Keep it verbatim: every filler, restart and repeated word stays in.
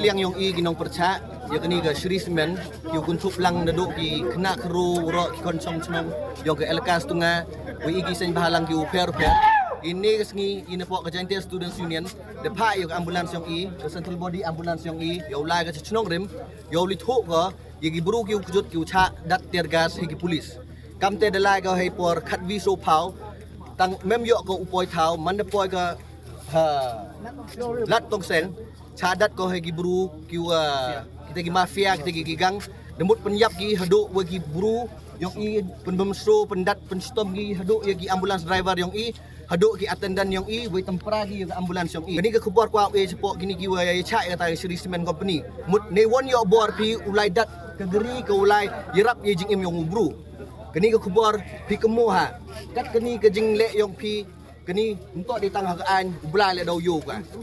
Yang yong i ki nongpyrchah ïa kane ka Shree Cement, ki u kynthup lang naduh ki khynnah khynroo, waroh ki khon shong shnong yong ka elaka Stunga, wa i ki seng bhalang ki u pher u pher. Ine ka sngi i napoh ka Jaintia Students Union da phah ïa ka ambulance yong i, ka central body ambulance yong i, ïa u lai ka cha chnong rim, ïa u leit thuh ka ïa ki bru ki u kjut ki u chah dat tear gas ha ki police. Kamte da lai ka ha i por khatwi sophaw, tang mem ïoh ka u poi thaw, man da poi ka ha Lad Tongseng, chah dat ka ha ki bru ki wa, kita ki mafia, kita ki, ki gang, da mut pynïap ki haduh wa ki bru yong i, pynbymsngew, pyndat pynshitom ki haduh ïa ki ambulance driver yong i, haduh ki attendant yong i, wei tympra ki ïa ka ambulance yong i. Kane ka khubor kwah u ai shapoh kine ki wa ïa chah ïa kata ka Shree Cement Company. Mut ne wan ïoh bor phi u lai dat ka gari ka u lai ïarap ïa jingim yong u bru. Kane ka khubor phi kynmaw ha. Kat kane ka jingleh yong phi, kane mynta dei tang ha ka aiñ, u Blai leh da u ïoh ka.